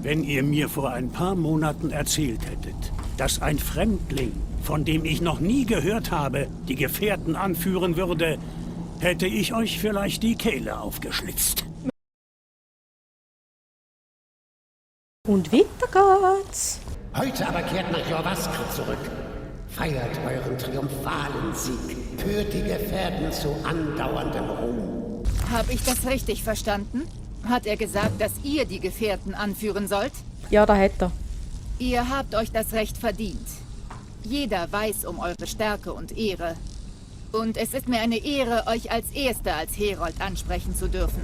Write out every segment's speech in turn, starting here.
Wenn ihr mir vor ein paar Monaten erzählt hättet, dass ein Fremdling, von dem ich noch nie gehört habe, die Gefährten anführen würde, hätte ich euch vielleicht die Kehle aufgeschlitzt. Und weiter geht's. Heute aber kehrt nach Jorvaskr zurück. Feiert euren triumphalen Sieg. Führt die Gefährten zu andauerndem Ruhm. Habe ich das richtig verstanden? Hat er gesagt, dass ihr die Gefährten anführen sollt? Ja, da hat er. Ihr habt euch das Recht verdient. Jeder weiß um eure Stärke und Ehre. Und es ist mir eine Ehre, euch als Erster als Herold ansprechen zu dürfen.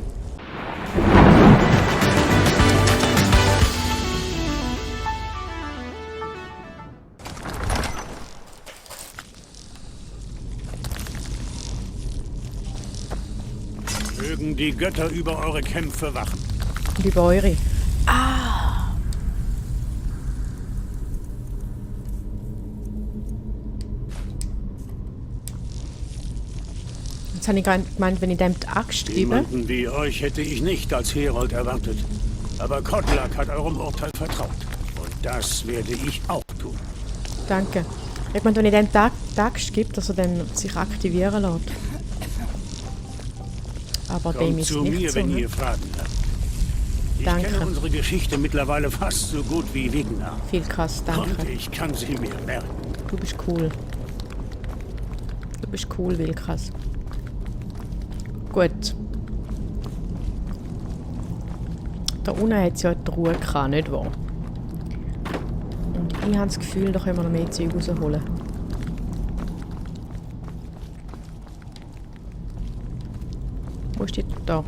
Mögen die Götter über eure Kämpfe wachen. Und über eure. Jetzt habe ich gerade gemeint, wenn ich dem die Axt gebe. Jemanden wie euch hätte ich nicht als Herold erwartet. Aber Kodlak hat eurem Urteil vertraut. Und das werde ich auch tun. Danke. Ich meine, wenn ich dem die Axt gebe, dass er dann sich aktivieren lässt. Aber dem Kommt ist zu nicht mir, so, wenn ne? ihr Fragen habt. Ich Danke. kenne unsere Geschichte mittlerweile fast so gut wie Wigner. Viel krass, Und danke. ich kann sie mir merken. Du bist cool. Du bist cool, Wilkas. Gut. Da unten hat es ja die Ruhe gehabt, nicht wahr? Und ich habe das Gefühl, da können wir noch mehr Zeug rausholen. Wo ist die? Da.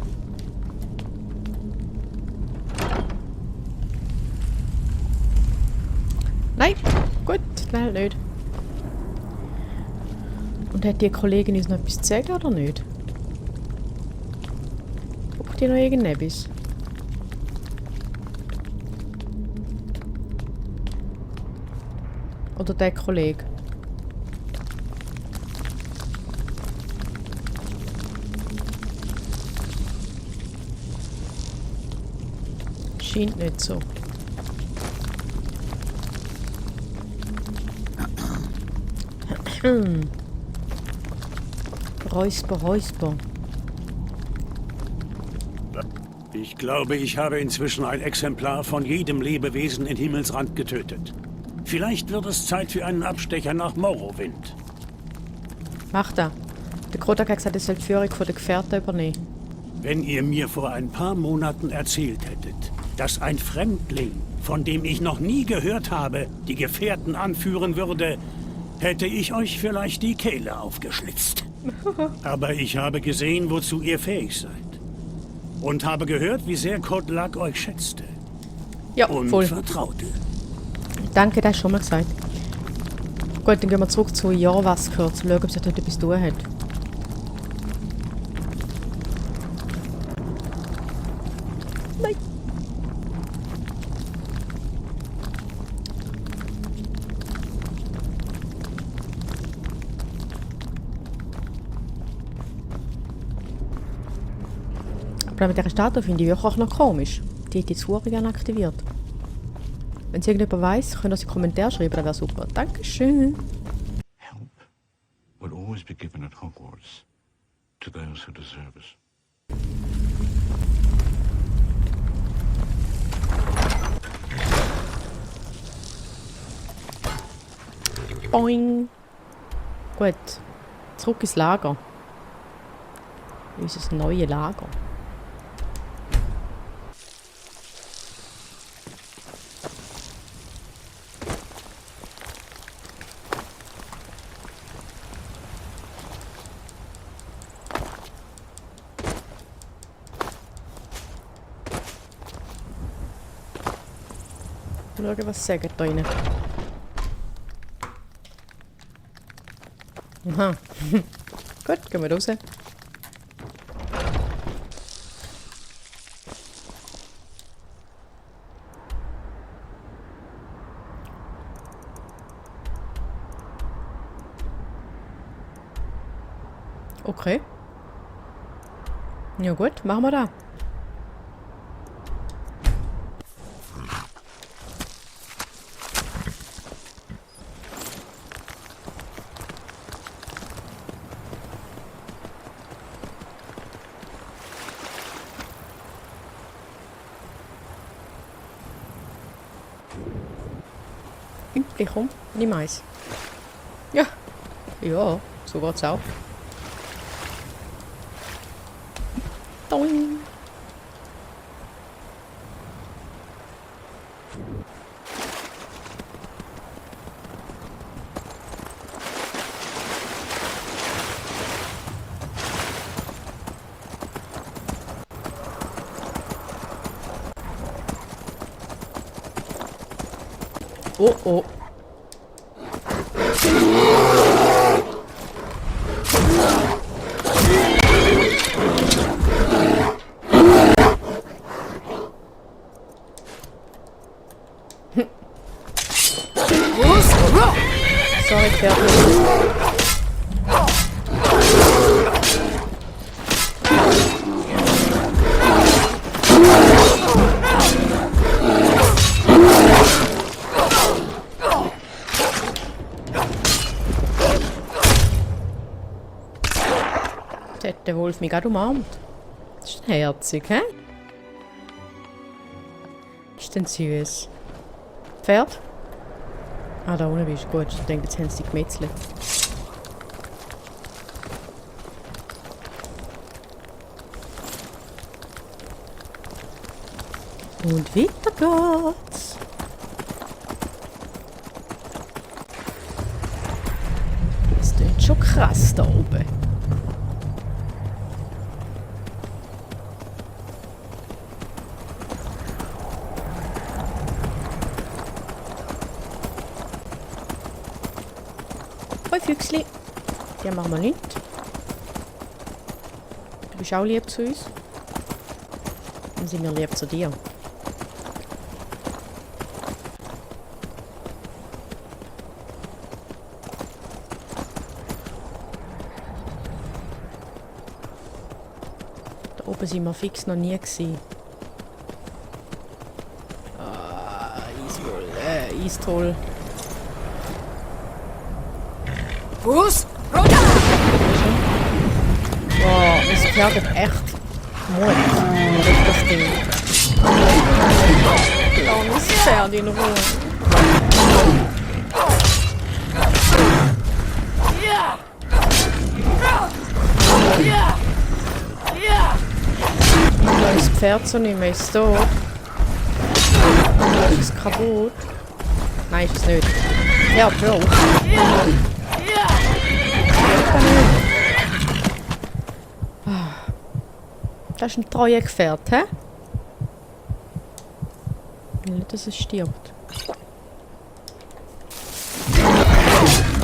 Nein! Gut, schnell nicht. Und hat die Kollegin uns noch etwas zu sagen oder nicht? Braucht die noch irgendetwas? Oder der Kollege? Scheint nicht so. Räusper, Räusper. Ich glaube, ich habe inzwischen ein Exemplar von jedem Lebewesen in Himmelsrand getötet. Vielleicht wird es Zeit für einen Abstecher nach Morrowind. Macht er. Der Kodak hat gesagt, er soll die Führung von der Gefährten übernehmen. Wenn ihr mir vor ein paar Monaten erzählt hättet, dass ein Fremdling, von dem ich noch nie gehört habe, die Gefährten anführen würde, hätte ich euch vielleicht die Kehle aufgeschlitzt. Aber ich habe gesehen, wozu ihr fähig seid. Und habe gehört, wie sehr Kodlak euch schätzte. Ja, Und voll. vertraute. Danke, das hast du schon mal gesagt. Gut, dann gehen wir zurück zu Jorvaskr, zu schauen, ob sich dort etwas zu tun hat. Nein. Aber mit dieser Statue finde ich auch noch komisch. Die hat die Suche gerne aktiviert. Wenn es irgendjemand weiss, könnt ihr das in die Kommentare schreiben, das wäre super. Dankeschön. Help will always be given at Hogwarts to those who deserve it. Boing. Gut. Zurück ins Lager. Unser neues Lager. Schauen, was sie sagen da rein. Aha. Gut, gehen wir raus. Okay. Ja gut, machen wir das. Üblich, komm. Nimm eins. Ja. Ja, so geht's auch. Doing. Oh, oh. Sorry, Pferd. Jetzt hat der Wolf mich gerade umarmt. Das ist herzig, hä? Ist denn süß. Pferd? Ah, da unten bist du. Gut, ich denke, jetzt haben sie gemetzelt. Und weiter geht's. Das klingt schon krass da oben. Hoi Füchsli. Die machen wir nicht. Du bist auch lieb zu uns. Dann sind wir lieb zu dir. Da oben sind wir fix noch nie gewesen. Ah, Eistroll. Fuß! Wow, das Pferd hat echt Mut. Das Ding. Lass das Pferd in Ruhe. Das Pferd so nicht mehr ist tot. Ist es kaputt? Nein, ist es nicht. Pferd, hör auf. Das ist ein treuer Gefährt, hä? Nicht, dass es stirbt.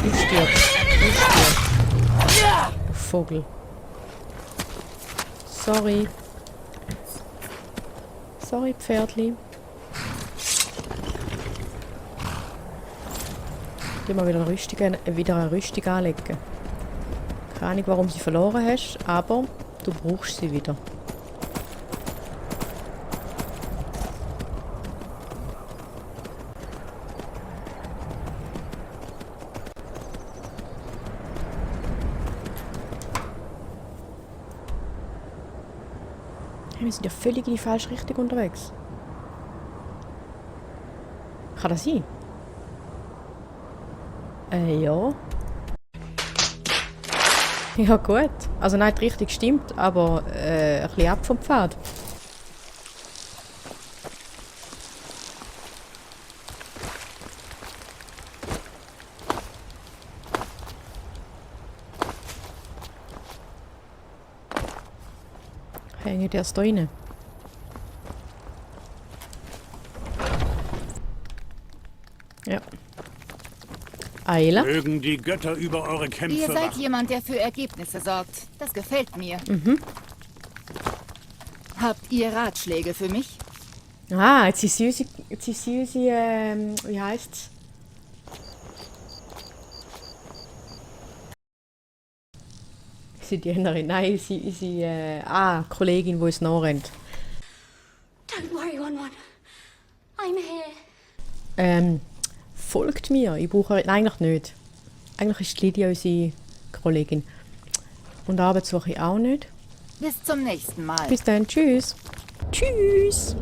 Du stirbst. Vogel. Sorry. Sorry, Pferdli. Ich mal wieder eine Rüstung anlegen. Keine Ahnung, warum du sie verloren hast, aber du brauchst sie wieder. Wir sind ja völlig in die falsche Richtung unterwegs. Kann das sein? Ja. Ja gut. Also nicht richtig stimmt, aber ein bisschen ab vom Pfad. Hängt erst da rein. Ja. Eile. Mögen die Götter über eure Kämpfe Ihr seid wachen. jemand, der für Ergebnisse sorgt. Das gefällt mir. Habt ihr Ratschläge für mich? Ah, jetzt ist unsere, wie heisst's? Sie Dienerin, nein, unsere, Kollegin, die uns nachrennt. Don't worry, 1-1. I'm here. Folgt mir, ich brauche, nein, eigentlich nicht. Eigentlich ist Lydia unsere Kollegin. Und Arbeit suche ich auch nicht. Bis zum nächsten Mal. Bis dann, tschüss. Tschüss.